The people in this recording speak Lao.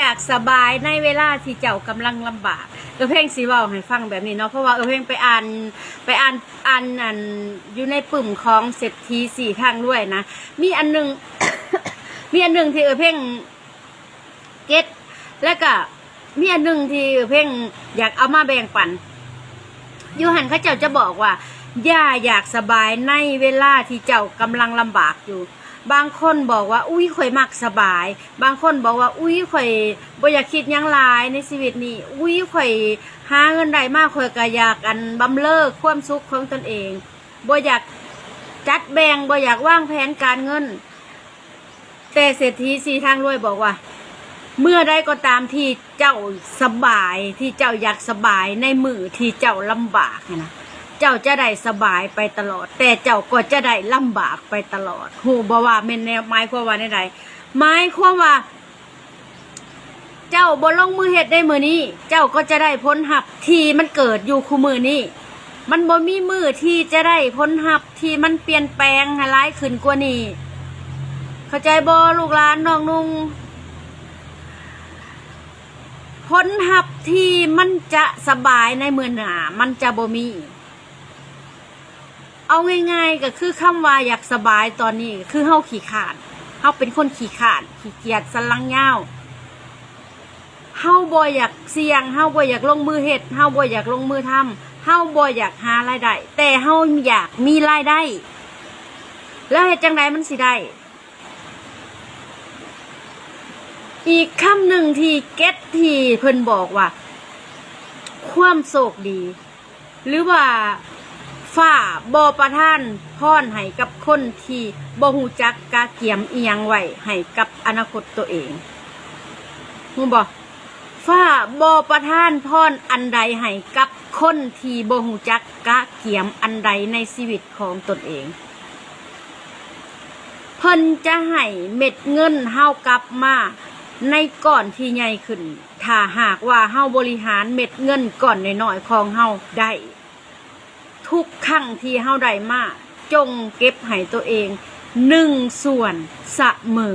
ຢາກສະບາຍໃນເວລາທີ່ເຈົ້າກຳລັງລຳບາກ. ເອື້ອຍເພັງຊິເວົ້າໃຫ້ຟັງແບບນີ້ເນາະ ເພາະວ່າເອື້ອຍເພັງໄປອ່ານ ໄປອ່ານ ອ່ານ ອັນ ຢູ່ໃນປຶ້ມຂອງເສດຖີສີ່ທາງລວຍນະ ມີອັນໜຶ່ງ ມີອັນໜຶ່ງທີ່ເອື້ອຍເພັງເກັດ ແລ້ວກະມີອັນໜຶ່ງທີ່ເອື້ອຍເພັງຢາກເອົາມາແບ່ງປັນ. ຢູ່ຫັ້ນເຂົາເຈົ້າຈະບອກວ່າ ຢ່າຢາກສະບາຍໃນເວລາທີ່ເຈົ້າກຳລັງລຳບາກຢູ່. ບາງຄົນບອກວ່າ ອຸ້ຍ ຂ້ອຍມັກສະບາຍ. ບາງຄົນບອກວ່າ ອຸ້ຍ ຂ້ອຍບໍ່ຢາກຄິດຫຍັງຫຼາຍໃນຊີວິດນີ້. ອຸ້ຍ ຂ້ອຍຫາເງິນໄດ້ມາ ຂ້ອຍກໍຢາກ ອັນ ບຳເລີຄວາມສຸກຂອງຕົນເອງ. ບໍ່ຢາກຈັດແບ່ງ ບໍ່ຢາກວາງແຜນການເງິນ. ແຕ່ເສດຖີສີ່ທາງລວຍບອກວ່າ ເມື່ອໃດກໍຕາມທີ່ເຈົ້າສະບາຍ ທີ່ເຈົ້າຢາກສະບາຍໃນມື້ທີ່ເຈົ້າລຳບາກຫັ້ນນະ ເຈົ້າຈະໄດ້ສະບາຍໄປຕະຫຼອດ ແຕ່ເຈົ້າກໍຈະໄດ້ລຳບາກໄປຕະຫຼອດ. ຮູ້ບໍ່ວ່າແມ່ນແນວ ໝາຍຄວາມວ່າແນວໃດ? ໝາຍຄວາມວ່າ ເຈົ້າບໍ່ລົງມືເຮັດໃນມື້ນີ້ ເຈົ້າກໍຈະໄດ້ຜົນຮັບທີ່ມັນເກີດຢູ່ຄູ່ມື້ນີ້. ມັນບໍ່ມີມື້ທີ່ຈະໄດ້ຜົນຮັບທີ່ມັນປ່ຽນແປງໃຫ້ຫຼາຍຂຶ້ນກວ່ານີ້. ເຂົ້າໃຈບໍ່ ລູກຫຼານນ້ອງນຸ່ງ? ຜົນຮັບທີ່ມັນຈະສະບາຍໃນມື້ໜ້າ ມັນຈະບໍ່ມີ. ເອົາງ່າຍໆ ກໍຄືຄຳວ່າຢາກສະບາຍຕອນນີ້ ກໍຄືເຮົາຂີ້ຄ້ານ, ເຮົາເປັນຄົນຂີ້ຄ້ານ, ຂີ້ກຽດ, ສັນຫຼັງຍາວ. ເຮົາບໍ່ຢາກສ່ຽງ, ເຮົາບໍ່ຢາກລົງມືເຮັດ, ເຮົາບໍ່ຢາກລົງມືທຳ, ເຮົາບໍ່ຢາກຫາລາຍໄດ້, ແຕ່ເຮົາຢາກມີລາຍໄດ້. ແລ້ວເຮັດຈັ່ງໃດມັນຊິໄດ້? ອີກຄຳໜຶ່ງທີ່ເກັດ ທີ່ເພິ່ນບອກວ່າ ຄວາມໂຊກດີ ຫຼືວ່າຟ້າບໍ່ປະທານພອນໃຫ້ກັບຄົນທີ່ບໍ່ຮູ້ຈັກກະກຽມອີ່ຫຍັງໄວ້ໃຫ້ກັບອະນາຄົດໂຕເອງ. ຮູ້ບໍ່? ຟ້າບໍ່ປະທານພອນອັນໃດໃຫ້ກັບຄົນທີ່ບໍ່ຮູ້ຈັກກະກຽມອັນໃດໃນຊີວິດຂອງຕົນເອງ. ເພິ່ນຈະໃຫ້ເມັດເງິນເຮົາກັບມາໃນກ້ອນທີ່ໃຫຍ່ຂຶ້ນ ຖ້າຫາກວ່າເຮົາບໍລິຫານເມັດເງິນກ້ອນນ້ອຍໆຂອງເຮົາໄດ້. ທຸກຄັ້ງທີ່ເຮົາໄດ້ມາ ຈົ່ງເກັບໃຫ້ໂຕເອງໜຶ່ງສ່ວນສະເໝີ.